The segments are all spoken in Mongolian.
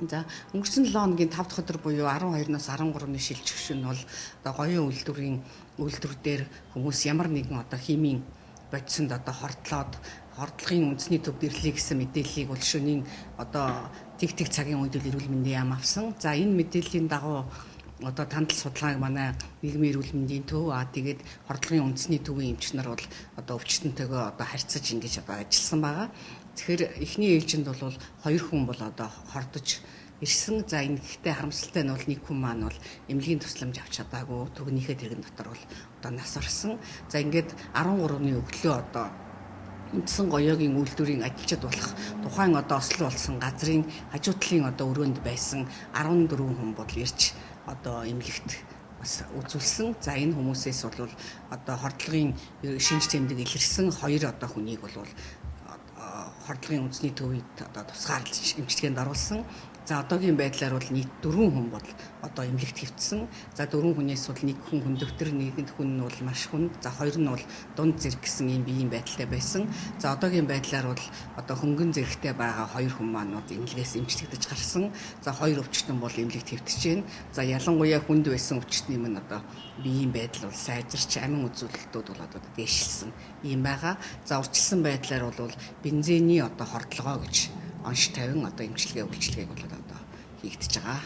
За, өнгөрсөн 7 хоногийн 5 дахь өдөр буюу 12-наас 13-ны шилжих шөнө бол одоо гоён үйлдвэрийн үйлдвэр дээр хүмүүс ямар нэгэн одоо химийн бодисонд одоо хордлоод хордлогын үндэсний төвд ирлээ гэсэн мэдээллийг бол шөнийн одоо тэг тэг цагийн үед эрүүл мэндийн яам авсан. За, энэ мэдээллийн дагуу одоо тандал судалгааг манай нийгмийн эрүүл мэндийн төв тэгээд хордлогын үндэсний төвийн эмч нар бол одоо өвчтөнтэйгөө одоо харьцаж ингэж одоо ажилласан байгаа. Тэгэхээр эхний ээлжинд бол 2 хүн бол одоо хордож ирсэн. За, энэ гэхдээ харамсалтай нь бол нэг хүн маань бол эмнэлгийн тусламж авч чадаагүй, түгнийхээ тэрэгэн дотор бол одоо нас орсон. За, ингээд 13-ны өглөө одоо үндсэн гоёогийн үйлдвэрийн ажилчид болох тухайн одоо ослон болсон газрын хажуу талын одоо өрөөнд байсан 14 хүн бол ирж одоо эмнэлэгт бас үзүүлсэн. За, энэ хүмүүсээс бол одоо хордлогын шинж тэмдэг илэрсэн 2 одоо хүнийг бол хордлогын үндэсний төвид одоо тусгаарлаж эмчилгээнд оруулсан. За, одоогийн байдлаар бол нийт 4 хүн бол одоо эмнэлэгт хэвтсэн. За, 4 хүнээс бол 1 хүн хүндөвтөр, нэг хүн нь бол маш хүнд, за 2 нь бол дунд зэрэг гэсэн ийм биеийн байдалтай байсан. За, одоогийн байдлаар бол одоо хөнгөн зэрэгтэй байгаа 2 хүн маань бол эмнэлгээс эмчлэгдэж гарсан. За, 2 өвчтөн бол эмнэлэгт хэвтэж байна. За, ялангуяа хүнд байсан өвчтний минь одоо биеийн байдал бол сайжирч, амин үзүүлэлтүүд бол одоо дээшилсэн ийм байгаа. За, урьдчилсан байдлаар бол бензиний одоо хордлогоо гэж онш тавин одоо эмчилгээ үйлчилгээг бол одоо хийгдэж байгаа.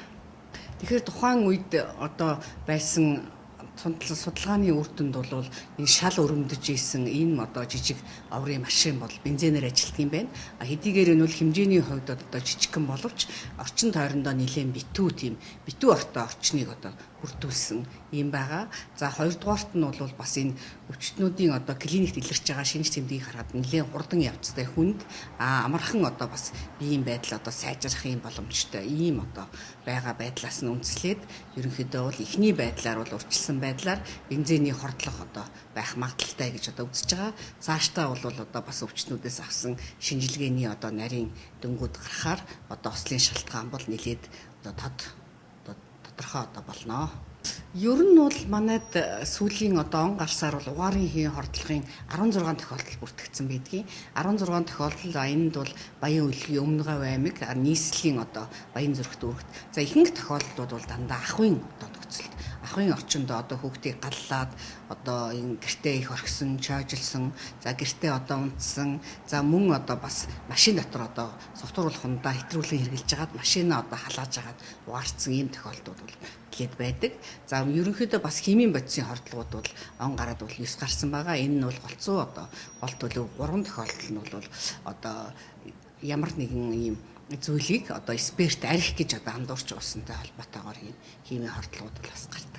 Тэгэхээр тухайн үед одоо байсан судалгааны үр дүнд бол энэ шал өрөмдөж исэн энэ одоо жижиг оврын машин бол бензинээр ажилладаг юм байна. Хэдийгээр энэ бол хэмжээний хувьд одоо жижигхэн боловч орчин тойрондоо нэлээд битүү, тийм битүү ортой орчныг одоо бүрдүүлсэн юм байгаа. За, хоёрдугаарт нь бол бас энэ өвчтнүүдийн одоо клиникт илэрч байгаа шинж тэмдгийг харахад нэлээд хурдан явцтай, хүнд амархан одоо бас биеийн байдал одоо сайжрах юм боломжтой ийм одоо байгаа байдлаас нь үндэслээд ерөнхийдөө бол эхний байдлаар бол урьдчилсан байдлаар бензиний хордлого одоо байх магадлалтай гэж одоо үзэж байгаа. Цаашдаа бол одоо бас өвчтнүүдээс авсан шинжилгээний одоо нарийн дүнгууд гарахаар одоо ослын шалтгаан бол нэлээд одоо тод тодорхой одоо болно. Ер нь бол манайд сүүлийн одоо он гарсаар бол угаарын хийн хордлогын 16 тохиолдол бүртгэгдсэн байдгийн. 16 тохиолдол энд бол Баян өлгийн, Өмнө Говь аймаг, нийслэлийн одоо Баян зүрх дүүрэгт. За, ихэнх тохиолдлууд бол дандаа ахуйн одоо нөхцөлд, ахуйн орчинд одоо хүүхдийг галлаад одоо энэ гэртээ их орхисон, чойжилсан, за гэртээ одоо унтсан, за мөн одоо бас машин дотор одоо сувтууруулах хундаа хэтрүүлэн хэрглэж хагаад машинаа одоо халааж хагаад угаарцсан ийм тохиолдлууд бол гээд байдаг. За, ерөнхийдөө бас химийн бодисын хордлогууд бол он гараад бол 9 гарсан байгаа. Энэ нь бол голцоо одоо гол төлөв 3 тохиолдол нь бол одоо ямар нэгэн ийм зүйлийг одоо спирт, арх гэж одоо андуурч уусантай холбоотойгоор ийм химийн хордлогууд бол бас гардаг.